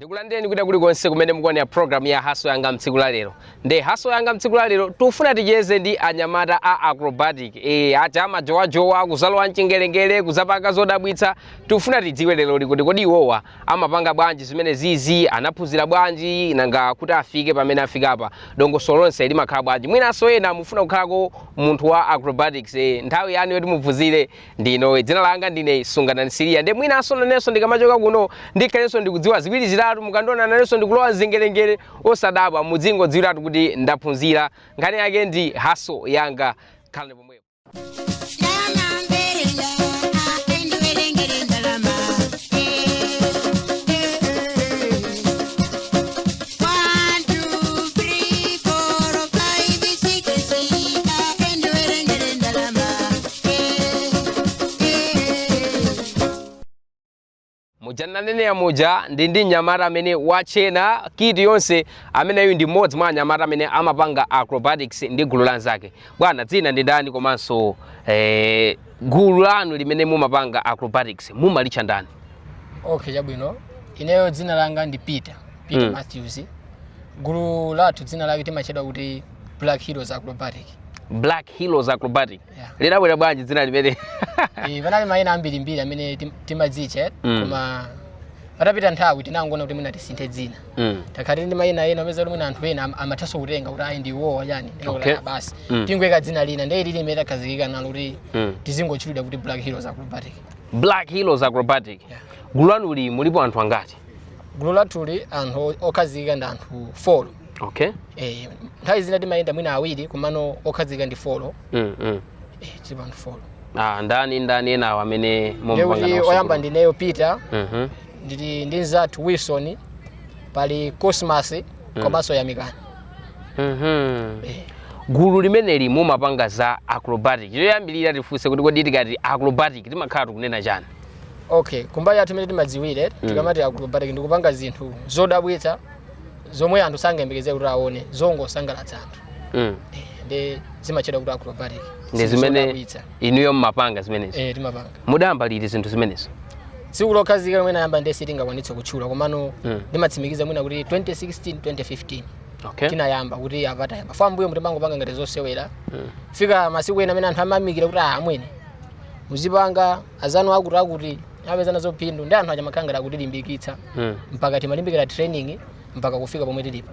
Ndikulandireni kuita kulikonse kumene mukuonera program ya Hustle Yanga mtsiku la lero. Nde Hustle Yanga mtsiku la lero tufuna ticheze ndi anyamata a acrobatic, ati amajowajowa, kuzalowa mchingelengele, kuzapanga zodabwitsa. Tufuna tidziwe lero kuti kodi iwowa amapanga bwanji zimene zizi, anaphunzira bwanji, nanga kuti afike pamene afika apa dongosolo lonse limakhala bwanji? Mwinanso ena mufuna kukhalako munthu wa acrobatics, nthawi yanu yoti muphunzire ndino. Dzina langa ndine Sunganani Siriya. Nde mwinanso nanenso ndikamachoka kuno ndikhalenso ndikudziwa ziwiri zitatu. Mukandiona nanenso ndikulowa mzingelengele, osadabwa, mudzingodziwiratu kuti ndaphunzira. Nkhani yake ndi Hustle Yanga, khalani pomwepo. Ndamamverera endiwerengere ndalama. 1, 2, 3, 4, 5, 6, endiwerengere ndalama. Muja nanenera muja, ndi mnyamata amene wachena kit yonse. Ameneyu ndi mmodzi mwa anyamata amene amapanga acrobatics ndi gulu lanzake. Bwana, dzina ndi ndani, komanso gulu lanu limene mumapanga acrobatics mumalitcha ndani? Okay, chabwino. Ineyo dzina langa ndi Peter, Peter Matthews. Gulu lathu dzina lake timatchedwa kuti Black Heroes Acrobatic. Black Heroes Acrobatic? Yeah. Lidabwera bwanji dzina limene? Panali mayina ambirimbiri amene timadzitcha, koma patapita nthawi tinangoona kuti mwina tisinthe dzina. Takhala ndi mayina ena, amene kuti mwina anthu ena amathanso kutenga kuti ayi, ndi iwowa chani. Basi, tingoyika dzina lina, ndiye lili limene takhazikika nalo kuti tizingotchulidwa kuti Black Heroes Acrobatic. Black Heroes Acrobatic. Yeah. Gulu lanuli mulipo anthu angati? Gulu lathuli anthu okhazikika ndi anthu 4. Nthawi zina timayenda mwina awiri, komano okhazikika ndi 4. Tili anthu 4. Ah, ndani ndani enawo amene Ndiye mumapanga kuti nawo oyamba sukulu? ndineyo Peter, ndili ndi nzathu Wilson, pali Cosmas, komanso Yamikani. Gulu limeneli mumapanga za acrobatic. Choyambirira tifunse kuti kodi tikati acrobatic timakhala tikunena chani? Okay, kumbali yathu imene timadziwire, tikamati acrobatic ndikupanga zinthu zodabwitsa zomwe anthu sangayembekezere kuti aone, zongosangalatsa anthu. Ndi zimatchedwa kuti acrobatic. Ndi Zinthu zimene zodabwitsa. inuyo mmapanga zimenezi? Eh, timapanga. Mudayamba liti zinthu zimenezi? Tsiku lokhazikika lomwe nayamba ndiye sitingakwanitse kutchula, komano ndimatsimikiza mwina kuti 2016, 2015 tinayamba kuti apa tayamba fa. Mbuyo mutimangopanga ngati zosewera. Fika masiku ena amene anthu amayamikira kuti ah, amwene muzipanga, azanu akuti akuti apeza nazo phindu, ndi anthu aja makhala ngati akutilimbikitsa mpaka timalimbikira training mpaka kufika pomwe tilipo.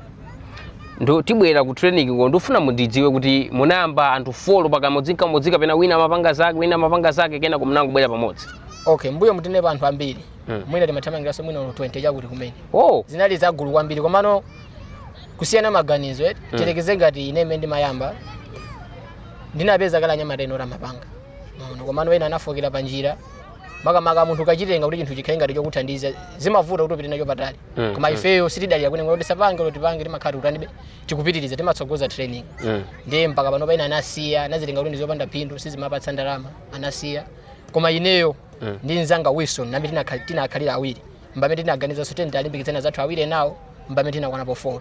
Ndo tibwera ku training ko. Ndifuna mundidziwe kuti munayamba anthu four pakamodzi kamodzi, kapena wina amapanga zake, wina amapanga zake, kena kumunangobwera pamodzi? Okay, mbuyo mutinepo anthu ambiri. Mwina timathamangiranso mwina 20 chakuti kumene. Zinali zagulu kwambiri, komano kusiyana maganizo, eh? Tiyerekeze ngati ine imene ndimayamba ndinapeza kale anyamata ena oti amapanga. Maona, komano ena anafokera pa njira. Makamaka munthu ukachitenga kuti chinthu chikhale ngati chokuthandiza, zimavuta kuti upite nacho patali. Koma ifeyo sitidalira kuti ngoti tisapange olo tipange, timakhala tikutanibe, tikupitiriza, timatsogoza training. Ndiye mpaka pano paina anasiya, anazitenga kuti ndizopanda phindu, sizimapatsa ndalama, anasiya. Koma ineyo ndi mzanga Wilson nami tinakhalira awiri, mbamene tinaganizanso tenti talimbikitsana zathu awiri enawo, mbamene tinakwanapo 4.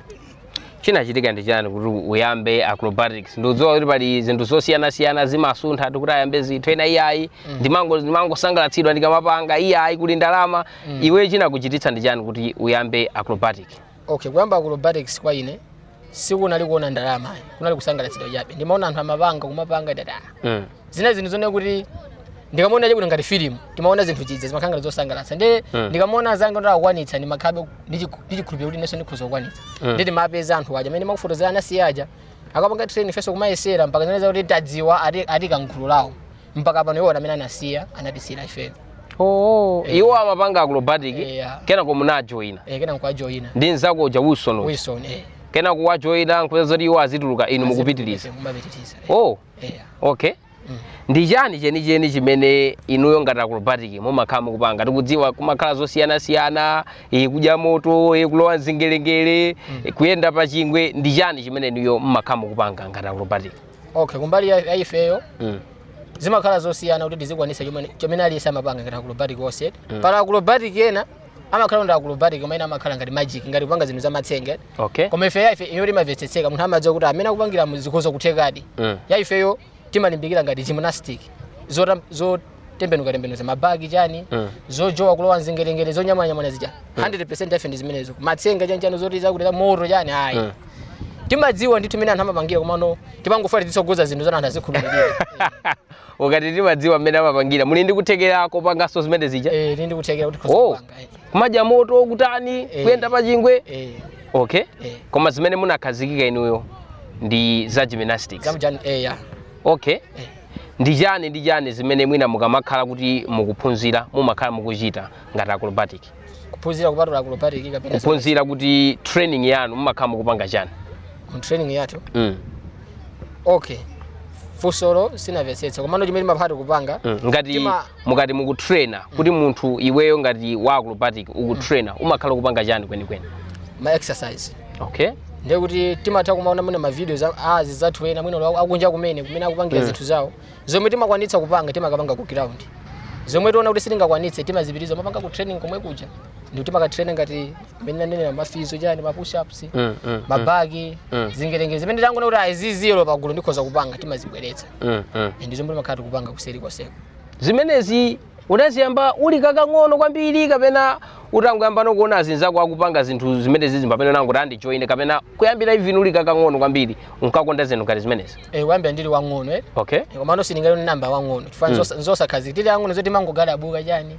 Chinachitika ndi chani kuti uyambe acrobatics? Ndikudziwa kuti pali zinthu zosiyanasiyana zimasuntha kuti ayambe zinthu, ena iyayi, ndimangosangalatsidwa ndikamapanga, iyayi, kuli ndalama. Iwe chinakuchititsa ndi chani kuti uyambe acrobatic? Okay, kuyamba acrobatics kwa ine sikunali kuona ndalama, kunali kusangalatsidwa chabe. Ndimaona anthu amapanga, kumapanga dada zina zinthu zone kuti ndikamaona chabwino ngati filimu, timaona zinthu zija zimakhala ngati zosangalatsa. Ndi ndikamaona azanga ndi akukwanitsa, ndimakhabe ndi chikhulupiriro kuti inenso ndikhoza kukwanitsa. Ndi timapeza anthu aja amene makufotozera anasiya aja akapanga training, ifenso kumayesera mpaka zineza kuti tadziwa ati kangulu lawo. Mpaka pano iwo amene anasiya anatisiyira ifeyo. Oh, iwo amapanga acrobatic? Yeah. Kenako munajoyina? Kena nkuwajoyina. Ndi nzako uja Wilson uja? Wilson, eh. Kenako wajoyina, nkupeza zoti iwo azituluka, inu mukupitiriza? Kumapitiriza. Oh. Yeah. Okay, ndi chani chenicheni chimene inuyo ngati acrobatic mumakhala mukupanga? Tikudziwa kumakhala zosiyanasiyana, kudya moto, kulowa mzingelengele, kuyenda pa chingwe. Ndi chani chimene inuyo mumakhala mukupanga ngati acrobatic? Okay, kumbali ya ifeyo zimakhala zosiyana kuti tizikwanisa chomene aliyense amapanga ngati acrobatic onse. Pala acrobatic ena amakhala ndi acrobatic, koma ena amakhala ngati magic, ngati kupanga zinthu zamatsenge. Koma ife ya ife iyo timamvetsetseka, munthu amadziwa kuti amene akupangira zikhoza kuthekadi. Ya ifeyo timalimbikira ngati gymnastic. Zotembenuka tembenuza mabagi chani, zojowa, kulowa mzingerengere, zonyamwanyamwana zija, 100% ife ndi zimenezo. Matsenga, chanchani, zoti zakuti za moto chani, ayi. Timadziwa ndithu mmene anthu amapangira, komano timangofuna titsogoza zinthu zoti anthu azikhulupirira. Ukati timadziwa mmene amapangira, muli ndi kuthekera kopanganso zimene zija? Eh, ndi ndikuthekera kuti khoza kupanga. Kumadya moto, kutani, kuyenda pachingwe? Eh. Okay. Eh. Koma zimene munakhazikika inuyo ndi za gymnastics? Zamujani, eh, ya. Okay. Eh. Ndi chani ndi chani zimene mwina mukamakhala kuti mukuphunzira mumakhala mukuchita ngati acrobatic? Kuphunzira kupatula acrobatic kapena? Kuphunzira kuti training yanu mumakhala mukupanga chani? Mu training yathu? Mm. Okay, funsolo sinamvetsetsa, komano chimene timaphati kupanga, Ngati mukati mukutraina, kuti munthu iweyo ngati wa acrobatic ukutraina, umakhala ukupanga chani kwenikweni? Ma exercise. Ndiye kuti timatha kumaona mwina ma videos azi zathu ena mwina akunja kumene kumene akupangira zinthu zawo. Zomwe timakwanitsa kupanga timakapanga ku ground, zomwe tiona kuti sitingakwanitse timazipitiriza mapanga ku training komwe kuja. Ndi timakatraina ngati mmene nanenera, mafizo chani, ma push ups, mabagi, zingerengere. Zimene tangoona kuti aziziyelo pagulu ndikhoza kupanga, timazibweretsa. Ndi zomwe timakhala tikupanga kuseri koseko. Zimenezi unaziyamba uli kakang'ono kwambiri, kapena utangoyamba nokuona azinzako akupanga zinthu zimene zizi pamene unangoti andijoine, kapena kuyambira even uli kakang'ono kwambiri unkakonda zinthu ngati zimenezi? Eh, kuyambira ndili wang'ono, eh. Komano sindingali namba wang'ono chifukwa nzosakhazikika. Tili ang'ono zoti mangogada buka chani.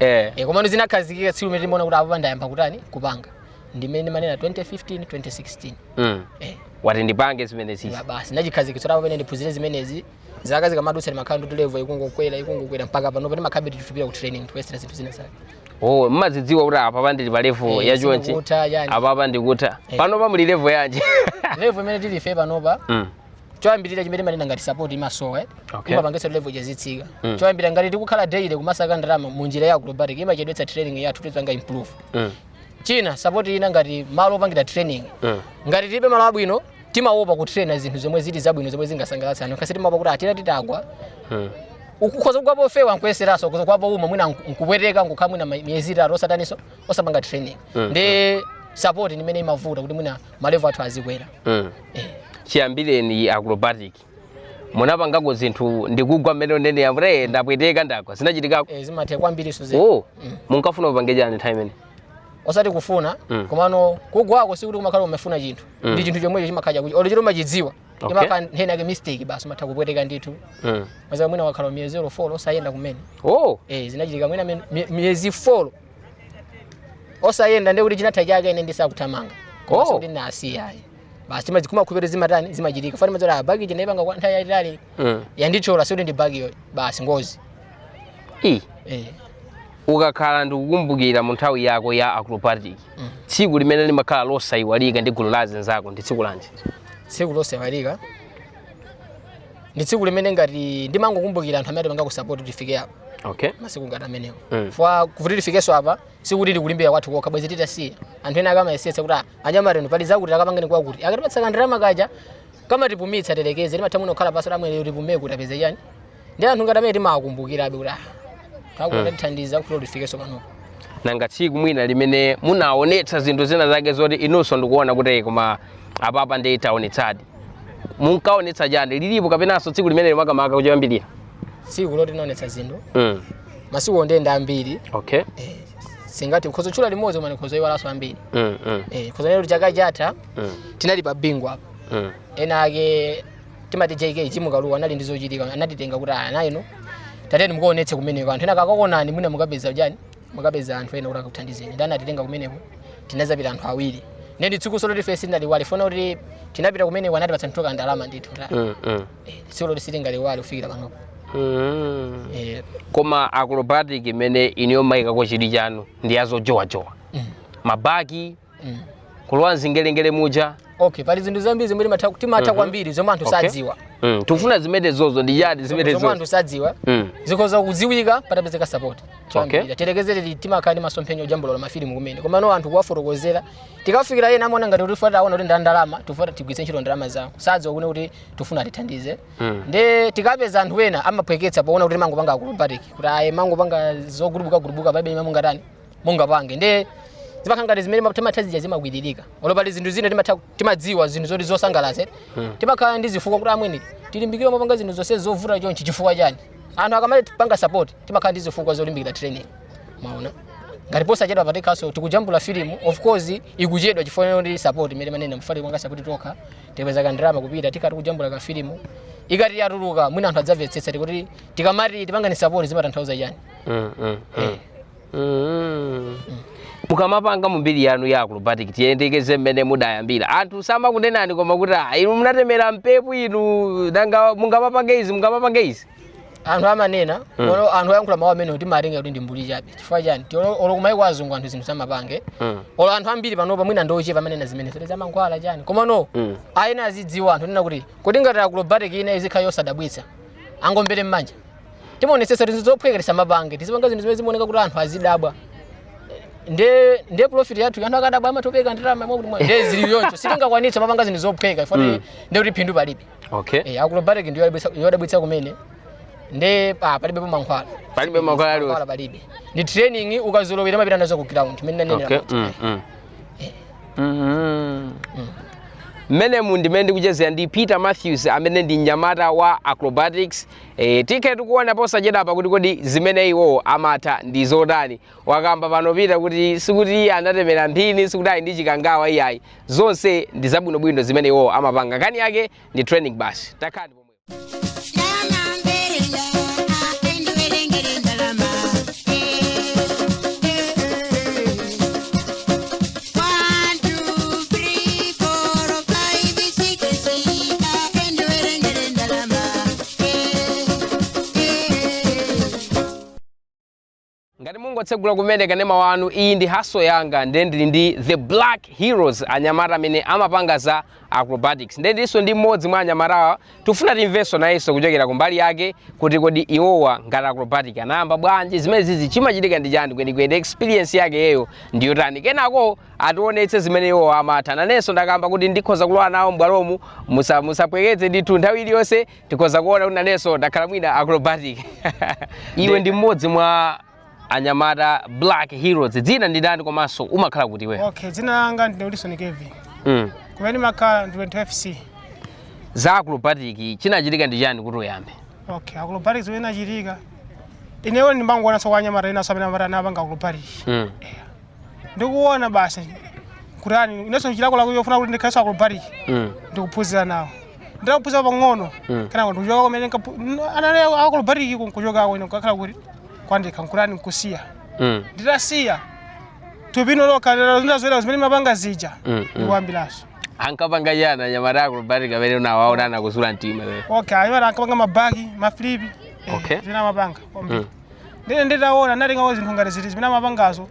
Komano zinakhazikika tsiku limene timaona kuti apo ndayamba kutani, kupanga, ndimene manena 2015, 2016. Wati ndipange zimenezi. Basi, ndachikhazikitsa apo pamene ndiphunzire zimenezi. Zaka zikamadutsa ndimakhala ndi level ikungokwera, ikungokwera, mpaka pano pano makhabe titupira ku training tikuyesera zinthu zina zake. Oh, mmazidziwa kuti apa ndili pa level yachonchi? Sindikutha chani. Apapa ndikutha. Panopa muli level yanji? Level imene tili ife panopa, choyambirira chimene manena ngati support imasowa, eh? Imapangitsa level chazitsika. Choyambira ngati tikukhala daily kumasaka ndalama mu njira ya acrobatic, imachedwetsa training yathu tizanga improve. China, support ina ngati malo opangira training. Ngati tilibe malo abwino, timaopa kutraina zinthu zomwe zili zabwino, zomwe zingasangalatse anthu, kasi timaopa kuti atira titagwa, ukukhoza kugwapo ofewa nkuyeseranso, ukhoza kugwapo uma mwina nkupweteka, nkukhala mwina miyezi 3 osataniso, osapanga training. Ndi support imene imavuta kuti mwina ma level athu azikwera. Eh. Chiyambireni acrobatic, munapangako zinthu ndikugwa mmene unene yamre, ndapweteka, ndagwa, zinachitikako? Eh, zimatheka kwambiri so. Oh, munkafuna upange chani nthawi imene? Osati kufuna, komano kugwako sikuti kumakhala umefuna chinthu. Ndi chinthu chomwecho chimakhala chakuti olo chito umachidziwa, imakhala nthena yake mistake, basi umatha kupweteka ndithu. Maza mwina wakhala miyezi 4 osayenda kumene. Eh, zinachitika mwina miyezi 4 osayenda, ndi kuti chinatha chake ine ndisakuthamanga, koma sikuti nasiya ayi. Basi, timakhupira zimatani, zimachitika fani mazora bagi chinaipanga kwa nthawi yayitali, yandichola, sikuti ndi bagi yo, basi ngozi. I Ukakhala ndikukumbukira mu nthawi yako ya acrobatic, tsiku limene limakhala losayiwalika ndi gulu la azinzako ndi tsiku lanji? Tsiku losayiwalika ndi tsiku limene ngati ndimangokumbukira anthu amene atipanga ku support kuti tifike apa. Masiku ngati amenewo, fwa kuti tifikenso apa sikuti tikulimbira kwathu kokha, bwezi titasiya. Anthu ena akamayesetsa kuti, "Ah, anyamareno pali zakuti, akapangeni kwakuti," akatipatsa kandalama kaja kamatipumitsa, telekeze timatha muno kukhala pasi amwene tipume kuti apeze chani. Ndi anthu ngati amene timawakumbukirabe kuti ah, kakuti atithandiza kuti tifikenso panopo. Nanga tsiku mwina limene munaonetsa zinthu zina zake zoti inunso ndikuona kuti koma apapa ndi taonetsadi, munkaonetsa chani? Lilipo kapenanso tsiku limene makamaka kuchoyambirira? Tsiku loti tinaonetsa zinthu, masiku ondenda ambiri. Eh, singati nkhozo tchula limodzi, koma nkhozo iwalanso ambiri. Eh, nkhozo nero chaka chatha tinali pa Bingu apa. Ena ake timati JK Chimukaluwa anali ndi zochitika, anatitenga kuti ana ino tateni mukaonetse kumeneko, anthu ena kakakonani, mwina mukapeza chani, mukapeza anthu ena kuti akakuthandizeni. Ndi anatitenga kumeneko, tinazapita anthu awiri. Ndi tsiku solo tife sindaliwale fona kuti tinapita kumeneko, anatipatsa nthuka ndalama ndithu. Eh, tsiku loti sitingaliwale kufikira panopo. Eh. Koma acrobatic imene iniyo mayikako chidwi chanu ndi yazojowajowa, mabaki, kulowa mzingelengele muja? Okay, pali zinthu zambiri zomwe timatha kwambiri zomwe anthu sadziwa. Tikufuna zimene zozo, ndi chani zimene zomwe zozo? Anthu sadziwa, zikhoza kudziwika patapezeka support. Choyambirira, telekezere timakhala ndi masomphenya ojambula mafilimu kumene, koma no anthu kuwafotokozera tikafikira ena amaona ngati kuti taona kuti nda ndalama, tifuna tigwiritse ntchito ndalama zawo, sadziwa kune kuti tifuna tithandize. Ndi tikapeza anthu ena amaphweketsa poona kuti mangopanga acrobatic, kuti ayi, mangopanga zogurubuka gurubuka, palibe mungatani, mungapange. Ndi zimakhala ngati zimene timatha zija zimakwiririka. Olo pali zinthu zina timatha, timadziwa zinthu zoti zosangalatsa, timakhala ndi zifukwa kuti amwene tilimbikire mapanga zinthu zonse zovuta chonchi chifukwa chani? Anthu akamati panga support, timakhala ndi zifukwa zolimbikira training. Maona ngati posachedwa patikhaso tikujambula filimu, of course ikuchedwa chifukwa ndi support imene manena mfali kwanga support tokha, tipeza kandirama kupita tikati kujambula ka filimu, ikati yatuluka mwina anthu adzamvetsetsa tikuti tikamati tipangani support zimatanthauza chani. Mukamapanga mumbiri yanu ya acrobatic, tiyendekeze mmene mudayambira, anthu samakunenani koma kuti, "Ah, inu munatemera mpepu inu, nanga mungamapange izi, mungamapange izi?" Anthu amanena. Olo anthu ayankhula mawu amene timatenga kuti ndi mbuli chabe. Chifukwa chani? Olo kumayiko azungu anthu zinthu samapange. Olo anthu ambiri panopa mwina ndochepa amanena zimene zoti zamankhwala chani, koma no, ayena azidziwa anthu nena kuti kuti ngati acrobatic ina izikhala yosadabwitsa, angombere mmanja. Timaonetsetsa zinthu zophwekeresa mapange, tizipanga zinthu zimene zimaoneka kuti anthu azidabwa, nde profit yathu anthu akadabwa amatopeka ndalama mwakuti mwa nde zili yoncho. Sitingakwanitsa mapanga zinthu zophweka ifoti nde kuti phindu palibe. Acrobatic ndiyo yodabwitsa kumene, nde palibepo mankhwala. Palibe mankhwala aliwonse. Mankhwala palibe, ndi training. Ukazolowera mapita nazo ku ground imene nanenera. Mmenemu ndimene ndikuchezera ndi Peter Matthews amene ndi mnyamata wa acrobatics. Tikhe tikuona posachedwapa kuti kodi zimene iwowo amatha ndi zotani. Wakamba pano Peter kuti sikuti iye anatemera mphini, sikuti ali ndi chikangawa iyayi, zonse ndi zabwinobwino zimene iwowo amapanga. Nkhani yake ndi training basi. Takhani pomwe. Ndalama mberenga, endiwerengere ndalama. One, two, three, four, five, six, seven, endiwerengere ndalama. Ngati mungotsegula kumene kanema wanu, iyi ndi Hustle Yanga, ndiye ndili ndi The Black Heroes, anyamata amene amapanga za acrobatics. Ndiye ndilinso ndi mmodzi mwa anyamatawa, tifuna timvenso nayenso kuchokera kumbali yake kuti kodi iwowa ngati acrobatic anayamba bwanji zimene zizi, chimachitika ndi chani kwenikweni, experience yake yeyo ndiyotani. Kenako ationetse zimene iwowa amatha. Nanenso ndakamba kuti ndikhoza kulowa nawo m'bwalomu, musapweketse ndithu, nthawi iliyonse tikhoza kuona kuti nanenso ndakhala mwina acrobatic. Iwe ndi mmodzi mwa anyamata Black Heroes, dzina ndi ndani komanso umakhala kuti iwe? Okay, dzina langa ndi Wilson Kevin. Kumene makhala ndi 25C. Za acrobatic chinachitika ndi chani kuti uyambe? Okay, acrobatic zimene nachitika, ineyo ndimbangoonanso kwa anyamata inanso amene amati anapanga acrobatic. Ndikuona basi kutani, inenso chilakolako chofuna kuti ndikhalenso acrobatic, ndikuphunzira nawo. Nditakuphunzira pang'ono, kenako ndikuchoka kumene anali acrobatic, nkuchokako ine nkakhala kuti kwandekha, nkutani, nkusiya. Nditasiya, thupino lokha ndinazoera zimene mapanga zija, ndikuyambiranso. Ankapanga chani anyamata acrobatic amene unawaona anakuzula mtima iwe? Okay, anyamata ankapanga ma back, ma flip, zimene amapanga kwambiri. Ndine nditaona natenga zinthu ngati ziti zimene amapangazo.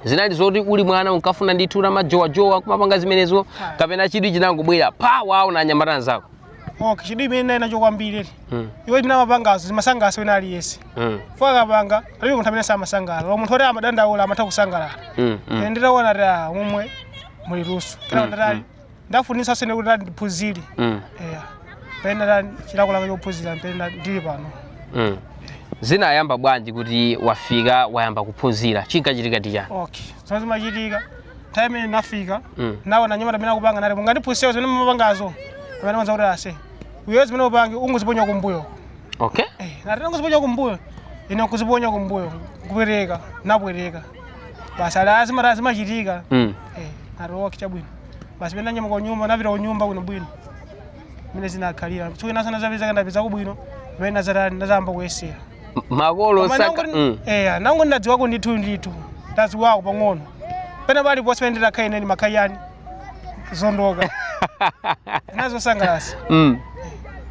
Zinali zoti uli mwana unkafuna ndithu namajowajowa kumapanga zimenezo, kapena chidwi chinangobwera pa waona anyamata anzako? Okay, chidwi imene ndinali nacho kwambiri, iwo imene amapangazo zimasangalatsa wina aliyense. Fo akapanga, palibe munthu amene samasangalala. Lomwe munthu oti amadandaula amatha kusangalala. Ine nditaona ti momwe muli luso, kenako ndatani, ndafunitsa sene kuti ndati ndiphunzire. Eya, pene ndatani, chilakolako chophunzira, pene ndili pano. Zinayamba bwanji kuti wafika wayamba kuphunzira? Chinkachitika ndi chani? Okay, zomwe zimachitika nthawi imene nafika, naona anyamata amene akupanga, nati mungandiphunzire zimene mumapangazo? Amene amanza kuti ase iwe zimene upange ungoziponya kumbuyo. Nati ungoziponya kumbuyo, ine nkuziponya kumbuyo, nkupwereka, napwereka basi. Ali azimata zimachitika. Nati okay, chabwino basi. Pene nanyamuka kunyumba, napita kunyumba bwinobwino mene zinakhalira. Tsiku inaso nazapezeka ndapezako bwino, pamene nazatani, nazayamba kuyesera. Makolo Koma saka Eya, nangu ndadziwako ndithu, ndithu ndadziwako pang'ono. Pena paliponse pene nditakhala ine ndimakhayani zondoka nazosangalatsa.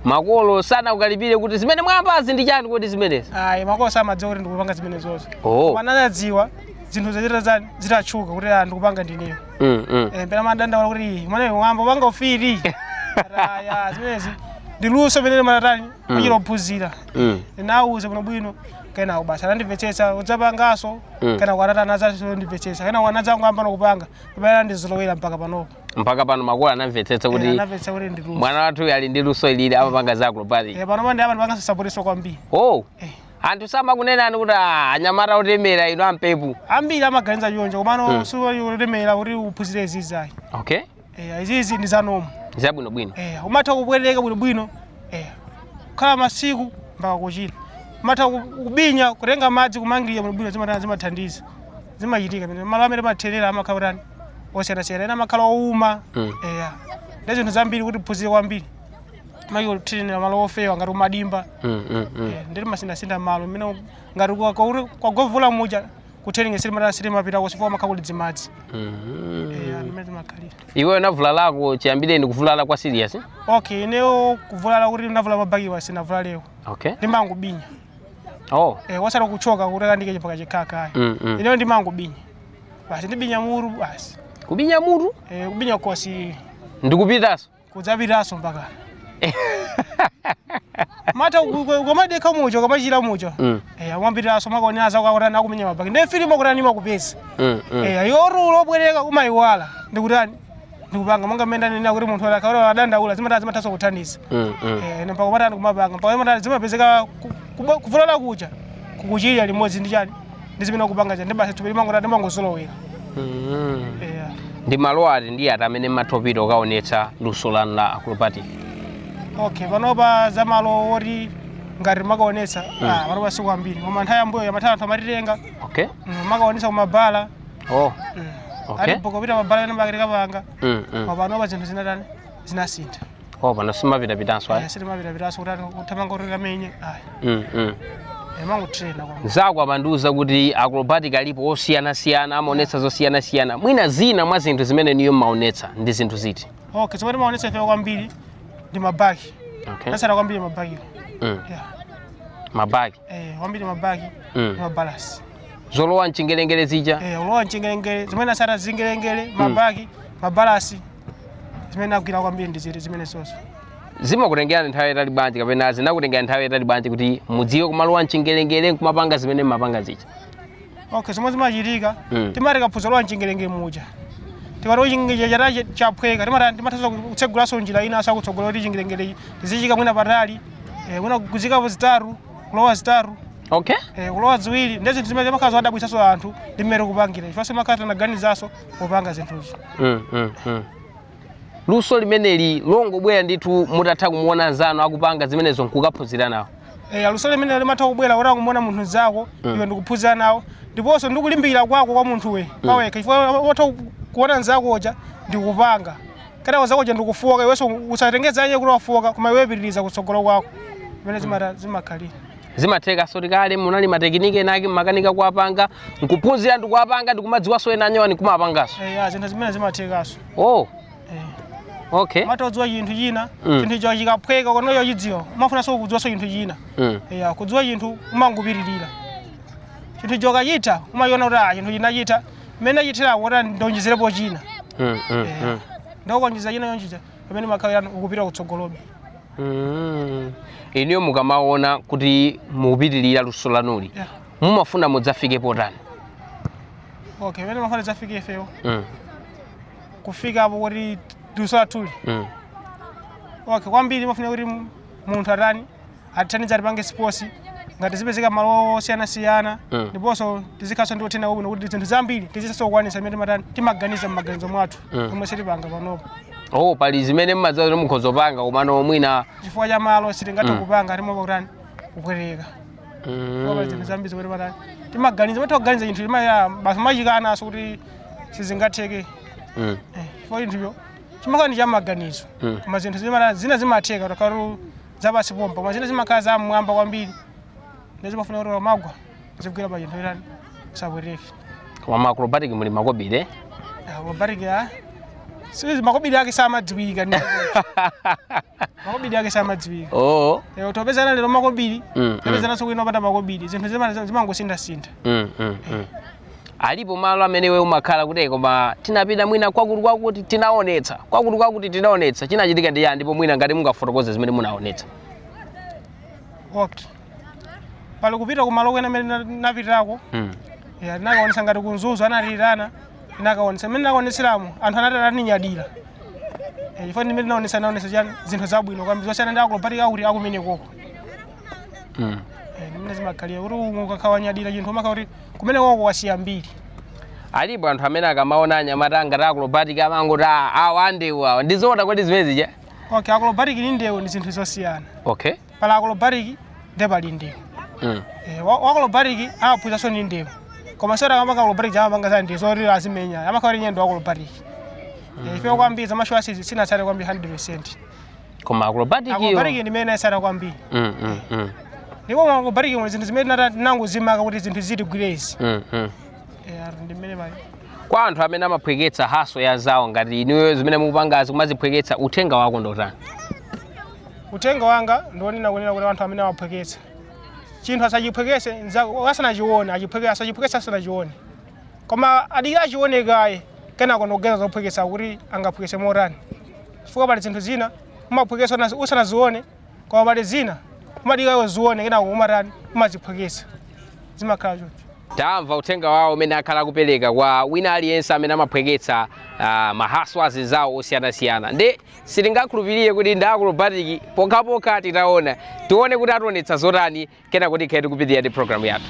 Makolo sanakukalipire kuti zimene mwayambazi ndi chani, kodi zimenezi? Ayi, makolo samadziwa kuti ndikupanga zimenezozo. Koma anadziwa zinthu zachita zani, zitatchuka kuti ndikupanga ndineyo. Pena madandaula kuti mwana wamba upanga ufiti. Aya, zimenezi ndi luso pamene matatani machita kuphunzira. Ndinawuza bwinobwino, kenako basi anandimvetsetsa, udzapangaso. Kenako atati anadzandimvetsetsa, kenako anadzangoyamba nokupanga, pamene andizolowera mpaka panopo. Mpaka pano makolo anamvetsetsa kuti Anamvetsetsa kuti ndi luso. Mwana wathu ali ndi luso ilili, amapanga za acrobatic. Panopa ndi apa ndipanganso support kwambiri. Oh. Anthu samakunenani kuti, "Ah, anyamata otemera inu ampepu"? Ambiri amaganiza choncho, komano siulemera kuti uphunzire izizi ayi. Izizi ndi zanomo. Zabwinobwino. Umatha kupwereka bwinobwino, kukhala masiku Mpaka kuchira. Matha kubinya, kutenga madzi kumangirira bwinobwino, zimatha, zimathandiza. Zimachitika pamene malo amene timathenera amakhala kutani, osiyanasiyana, ena amakhala owuma. Eya, ndi zinthu zambiri kuti tiphunzire kwambiri, maki kuthenera malo ofewa ngati kumadimba. Ndi timasinthasintha malo mmene ngati kwagwa mvula muja, kuthenera sitimapitako chifukwa amakhala kuli dzimadzi. Eya, ndimene timakhalira. Iweyo navulalako chiyambireni kuvulala kwa serious? Okay, ineyo kuvulala kuti ndavula mabakiwa sinavulaleko. Ndimangobinya. Wasala kuchoka kuti kandike mpaka chikhaka ayi. Ineyo ndimangobinya basi, ndibinya muru basi. Kubinya mutu? Kubinya kosi. Ndikupitanso? Kudzapitanso mpaka mata ukamadekha mucho, ukamachira mucho. Amapitiranso makaonera zako akutani, akumenya mabaki ndi filimu akutani, imakupeza. Yorulo obwereka umayiwala ndikutani, ndikupanga monga mmene ndanena kuti munthu akakhala adandaula, zimathanso kuthandiza. Ine mpaka kumatani, kumapanga mpaka matani, zimapezeka kuvulala kucha kukuchirira limodzi ndi chani, ndi zimene ukupanga cha, ndi basi thupi limangotani, limangozolowera. Ndi malo ati ndi ati amene mmathopita ukaonetsa luso lanu la acrobatic? Okay, panopa za malo oti ngati makaonetsa, panopa siku ambiri, koma nthawi yambuyo yamathawi anthu amatitenga. Makaonetsa kumabala. Ati pokopita mabala ene makatikapanga. Koma panopa zinthu zinatani, zinasintha. Oh, pano simapitapitanso ayi? Sitimapitapitanso kuti kuthamanga kuti kamenye ayi. Mangotrena kwa Zako amandiuza kuti acrobatic alipo osiyanasiyana, amaonetsa zosiyanasiyana. Mwina zina mwa zinthu zimene niyo mmaonetsa ndi zinthu ziti? Okay, zomwe timaonetsa ife kwambiri ndi mabaki. Tasala kwambiri mabakiwo. Yeah. Mabaki? Kwambiri mabaki ndi mabalasi. Zolowa mchingelengele zija? Ulowa mchingelengele, zimene asata zingelengele, mabaki, mabalasi, zimene agwira kwambiri ndi ziti zimene zonso. Zimakutengerani nthawi yayitali bwanji kapena zinakutengera nthawi yayitali bwanji kuti mudziwe kumalowa mchingelengele nkumapanga zimene mmapanga zija? Okay, zomwe zimachitika, timati tikaphuza lowa mchingelengele muja, tikati chingelengele chata chaphweka, timati timathanso kutsegulanso njira ina sakutsogola kuti chingelengele tizichika mwina patali, mwina kuzikapo zitatu, kulowa zitatu. Kulowa ziwiri, ndi zinthu zimene zimakhala zodabwitsanso anthu ndi mmene tikupangira, chifukwa simakhala tanaganizanso popanga zinthuzo. Luso limeneli longobwera ndithu mutatha kumuona anzanu akupanga zimenezo nkukaphunzira nawo? Luso limene limatha kubwera kuti akumuona munthu mnzako, iwe ndikuphunzira nawo, ndiponso ndikulimbikira kwako kwa munthuwe pawekha, chifukwa utha kuona mnzakoja ndikupanga kana wazakoja ndikufoka, iwenso usatengezanye kuti wafoka, koma iwe pitiriza kutsogolo kwako zimene zimakhalira. Zimatheka soti kale munali ma technique ena ake mmakanika kuwapanga, nkuphunzira ndikuwapanga, ndikumadziwanso ena anyowani kumapanganso? Ya, zinthu zimene zimathekanso. Mata udziwa chinthu china, chinthu icho chikaphweka kono chochidziwa, umafunanso kudziwanso chinthu china. Ya, kudziwa chinthu umangopitirira chinthu icho kachitha, umachiona kuti ah, chinthu chinachitha mmene achithirako, kuti ndonjezerepo china. Ndikukonjeza china yonjeza pamene makhalira ukupita kutsogolobe. Inuyo mukamaona kuti mukupitirira luso lanuli, mumafuna mudzafike potani? Okay, pamene mafuna dzafike ifeyo, kufika apo kuti luso lathuli, okay, kwambiri mafuna kuti munthu atani, atithandize, atipange sports ngati zipezeka malo osiyanasiyana, ndiponso tizikhalanso ndi othena bwino kuti zinthu zambiri tizisenso kukwanisa imene timatani, timaganiza m'maganizo mwathu, omwe sitipanga panopo. Oh, pali zimene mmadziwa kuti mukhoza kupanga, komano mwina chifukwa cha malo sitingathe kupanga, timopa kutani, kupwereka. Pali zinthu zambiri zomwe timatani, timaganiza, matha kuganiza chinthu chimaya basi machikanaso kuti sizingatheke. Chifukwa chinthucho chimakhala ndi cha maganizo. Koma zinthu zina zimatheka takhala zapasi pompa, koma zina zimakhala zam'mwamba kwambiri, ndi zimafuna kuti pamagwa zigwira pa chinthu chitani, usapweteke. Koma ma acrobatic muli makobiri, eh? Acrobatic a sizi makobiri ake samadziwika, makobiri ake samadziwika. Utopezana lero makobiri, tapezananso kwina opanda makobiri, zinthu zimangosinthasintha. Alipo malo amene we umakhala kuti, koma tinapita mwina kwakuti kwakuti tinaonetsa, kwakuti kwakuti tinaonetsa, chinachitika ndi yani? Ndipo mwina ngati mungafotokoze zimene munaonetsa. Okay, pali kupita kumalo kwena amene napitako. Ya, tinakaonetsa ngati ku Mzuzu, anatiyitana, tinakaonetsa. Mmene tinaonetseramo anthu anati ataninyadira, chifukwa ndimene tinaonetsa, naonetsa chani, zinthu zabwino kwambiri zosiyana ndi acrobatic akuti akumene koko. Ndimene zimakhalira kuti ukakhala wanyadira chinthu, umakhala kuti kumene koko wasiya mbiri. Alipo anthu amene akamaona anyamata ngati acrobatic amangoti, "Ah, awa andewu awa." Ndizoona kodi zimene zija? Okay, acrobatic ndi ndewu ndi zinthu zosiyana. Pala acrobatic Ndiye pali ndewu. Wa acrobatic amaphunziranso ndi ndewu, koma soti akamapanga acrobatic amapanga za ndewu zoti azimenya, amakhala kuti nyendo wa acrobatic. Ife kwambiri za martial arts sinatsate kwambiri 100%. Koma acrobatic iyo. Acrobatic ndi imene naitsata kwambiri. Ndipo mu acrobatic muli zinthu zimene tinangozimaka kuti zinthu zitigwire izi. Ndi mmene pali. Kwa anthu amene amaphweketsa hustle ya zawo ngati inuyo, zimene mukupangazi kumaziphweketsa, uthenga wako ndotani? Uthenga wanga ndionena kunena kuti anthu amene amaphweketsa chinthu asachiphwekese nzako asanachione, achiphweke, asachiphwekese asanachione, koma adikire achione kaye, kenako ndikugeza zophwekesa kuti angaphwekese motani, chifukwa pali zinthu zina umaphwekesa usanazione, koma pali zina umadikira iwe zione, kenako umatani, umaziphwekesa, zimakhala choncho. Tamva uthenga wawo umene akhala akupereka kwa wina aliyense amene amaphweketsa ma hustle azinzawo osiyanasiyana. Ndi sitingakhulupirire kuti ndi acrobatic pokhapokha titaona. Tione kuti ationetsa zotani, kenako tikhale tikupitirira ndi programu yathu.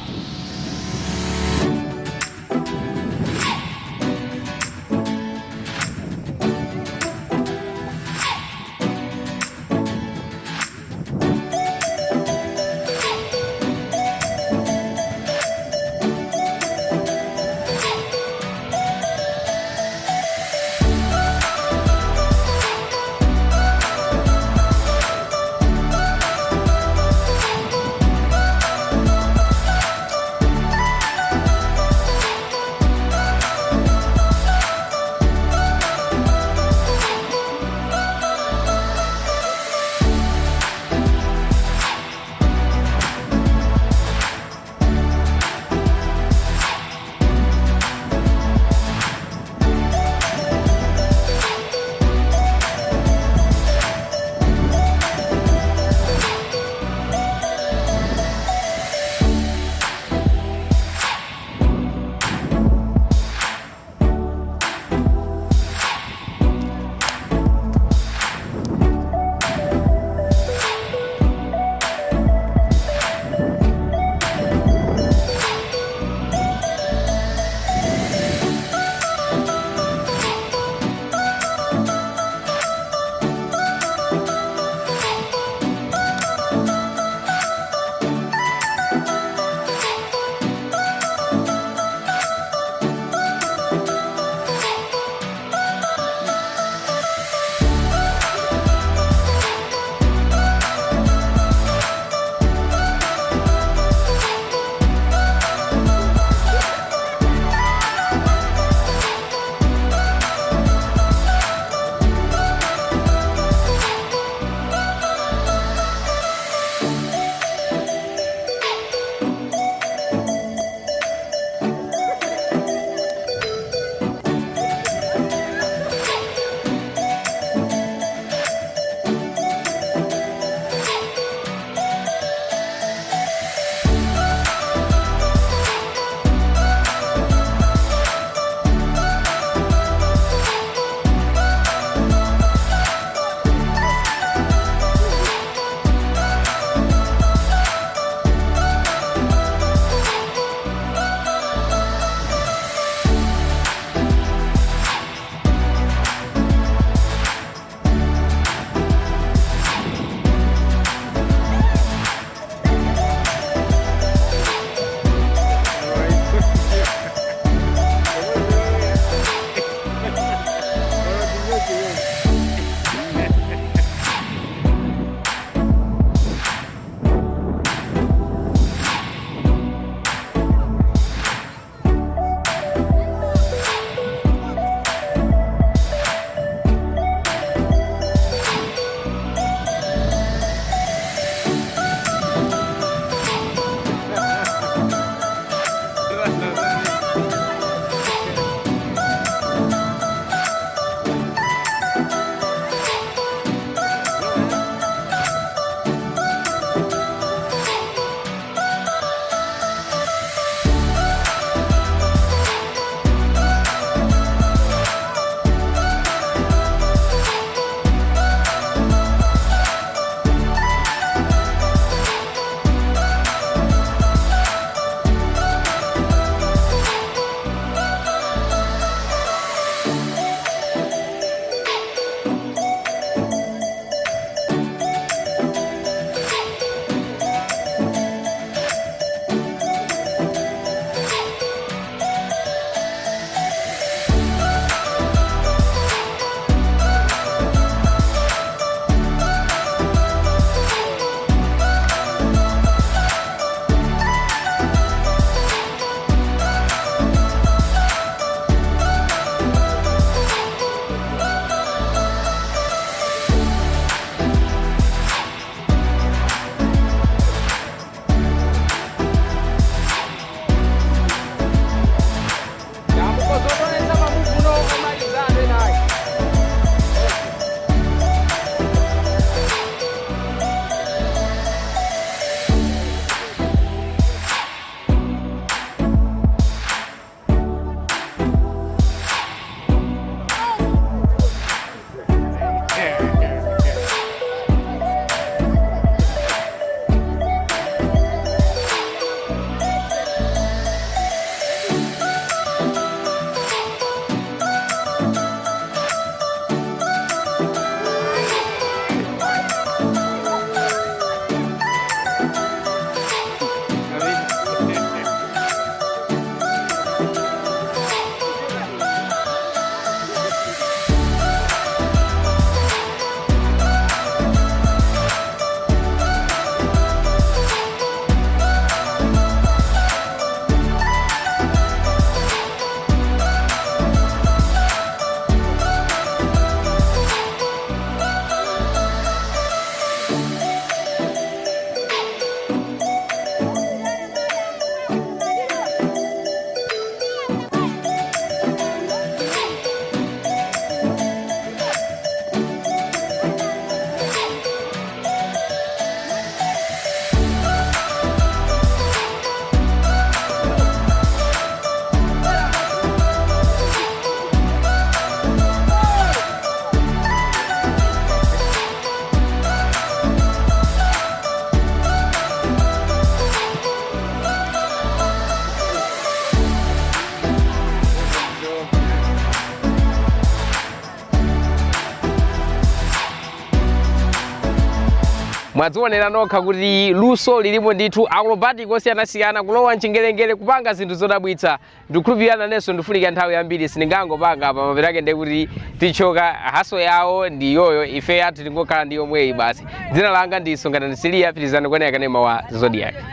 Mwadzionera nokha kuti luso lilipo ndithu, acrobatic osiyanasiyana, kulowa mchingelengele, kupanga zinthu zodabwitsa. Ndikukhulupirira nanenso ndifunika nthawi yambiri, sindingangopanga apa, mapeto ake ndekuti tichoka. Hustle yawo ndi yoyo, ife yathu tingokhala ndi yomweyi basi. Dzina langa ndi Songanani Siliya, pitirizani kuonera kanema wa Zodiak.